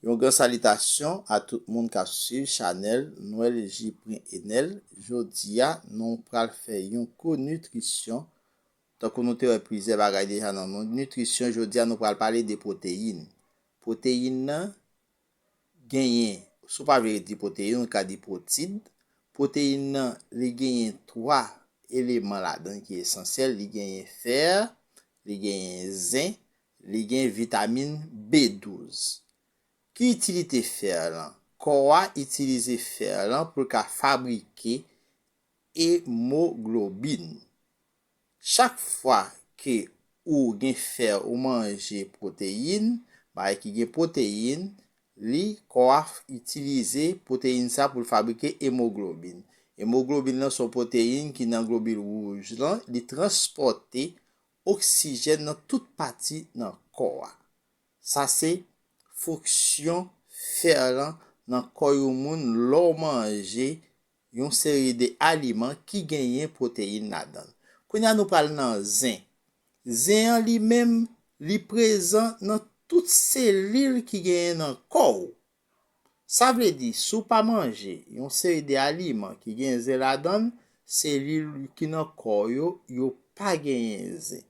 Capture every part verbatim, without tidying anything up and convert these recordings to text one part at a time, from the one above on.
Yon gran salitasyon a tout moun k ap swiv chanèl Noël J. Enel. Jodi a, nou pral fè yon kou nitrisyon. Tankou nou te wè plizyè bagay deja nan non nitrisyon, jodi a nou pral pale de pwoteyin. Pwoteyin nan genyen, si w pa vle di pwoteyin, ou ka di pwotid. Pwoteyin nan, li genyen twa eleman ladan l ki esansyèl. Li genyen fè, li genyen zen, li gen vitamin B douz. Ki itilite fè lan? Kò a itilize fè lan pou l ka fabrike emoglobin. Chak fwa ke ou gen fè ou manje pwoteyin, bagay ki gen pwoteyin, li, kò a itilize pwoteyin sa pou l fabrike emoglobin. Emoglobin lan se yon pwoteyin ki nan globil wouj lan, li transpòte oksijèn nan tout pati nan kò a. Sa se fonksyon fè lan nan kò yon moun lè w manje yon seri de aliman ki genyen pwoteyin ladan l. Kounye a nou pral nan zen. Zen an li menm, li prezan nan tout selil ki genyen nan kò w. Sa vle di, si w pa manje yon seri de aliman ki gen zen ladan l, selil ki nan kò w yo, yo pa genyen zen.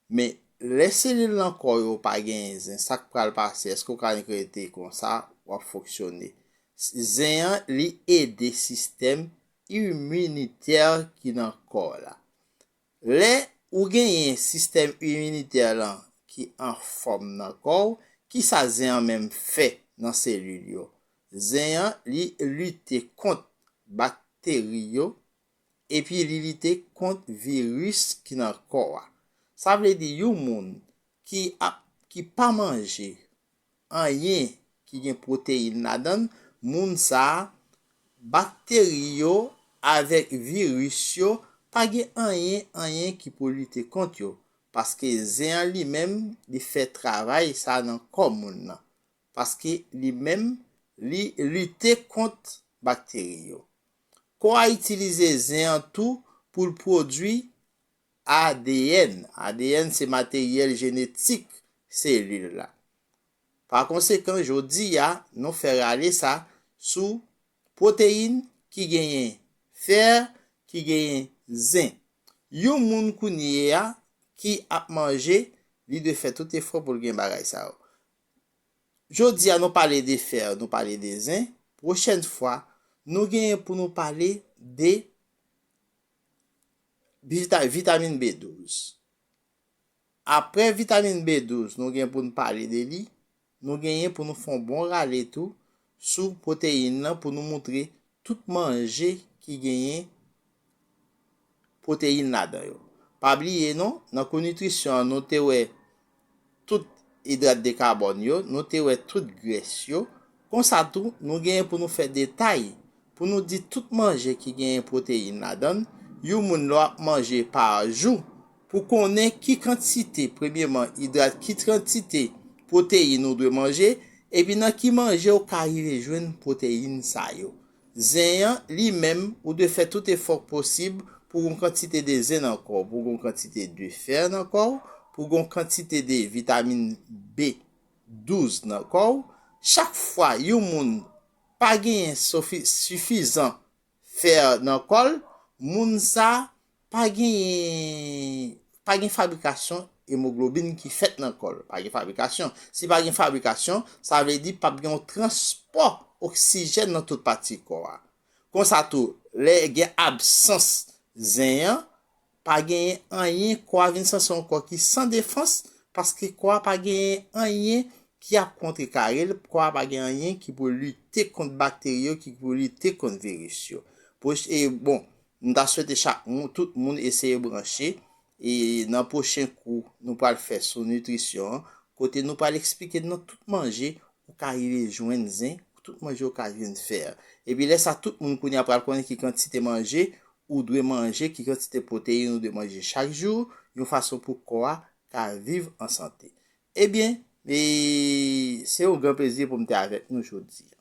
Men, lè selil nan kò w yo pa genyen zen, sa k pral pase? Èske w ka rete konsa w ap fonksyone? Zen an, li ede sistèm iminitè ki nan kò w la. Lè ou genyen sistèm iminitè lan ki anfòm nan kò w, kisa zen an menm fè nan selil yo? Zen an, li lite kont bakteri yo, epi li lite kont viris ki nan kò a. Sa vle di yon moun ki ap, ki pa manje anyen ki gen pwoteyin ladan l, moun sa a, bakteri yo avèk viris yo pa gen anyen, anyen ki pou lite kont yo, paske zen an li menm, li fè travay sa nan kò moun nan, paske li menm, li lite kont bakteri yo. Kò a itilize zen an tou pou l pwodui A D N. A D N se materyèl jenetik selil la. Pa konsekan, jodi a, nou fè rale sa sou pwoteyin ki genyen fè, ki genyen zen. Yon moun kounye a ki ap manje, li dwe fè tout efò pou l gen bagay sa yo. Jodi a, nou pale de fè, nou pale de zen. Pwochèn fwa, nou genyen pou nou pale de vita-, vitamin B douz. Apre vitamin B douz, nou gen pou n pale de li, nou genyen pou nou fè yon bon rale tou sou pwoteyin nan, pou nou moutre tout manje ki genyen pwoteyin ladan yo. Pa bliye non, nan kou nitrisyon an, nou te wè tout idrat de kabòn yo, nou te wè tout grès yo. Konsa tou, nou genyen pou nou fè detay, pou nou di tout manje ki genyen pwoteyin ladan l. Yon moun lè w ap manje pa jou, pou konnen ki kantite, premyeman, idrat, ki kantite pwoteyin ou dwe manje, epi nan ki manje ou ka rive jwenn pwoteyin sa yo. Zen an, li menm, ou dwe fè tout efò posib pou gon kantite de zen nan kò w, pou gon kantite de fè nan kò w, pou gon kantite de vitamin B douz nan kò w. Chak fwa yon moun pa genyen sofi-, sifizan fè nan kò l, moun sa pa genyen, pa gen fabrikasyon emoglobin ki fèt nan kò l. Pa gen fabrikasyon. Si pa gen fabrikasyon, sa vle di p ap gen yon transpò oksijèn nan tout pati kò a. Konsa tou, lè gen absans zen an, pa genyen anyen, kò a vin sanse yon kò ki san defans, paske kò a pa genyen anyen ki ap kontrekare l, kò a pa gen anyen ki pou lite kont bakteri yo, ki pou lite kont viris yo. Pwos-, e bon, m ta swete chak moun, tout moun eseye branche, e nan pwochen kou, nou pral fè sou nitrisyon an, kote nou pral eksplike nan tout manje ou ka rive jwenn zen, tout manje ou ka jwenn fè. Epi lè sa, tout moun kounye a pral konnen ki kantite manje ou dwe manje, ki kantite pwoteyin ou dwe manje chak jou, yon fason pou kò a ka viv an sante. Ebyen, e, se yon gran plezi pou m te avèk nou jodi a.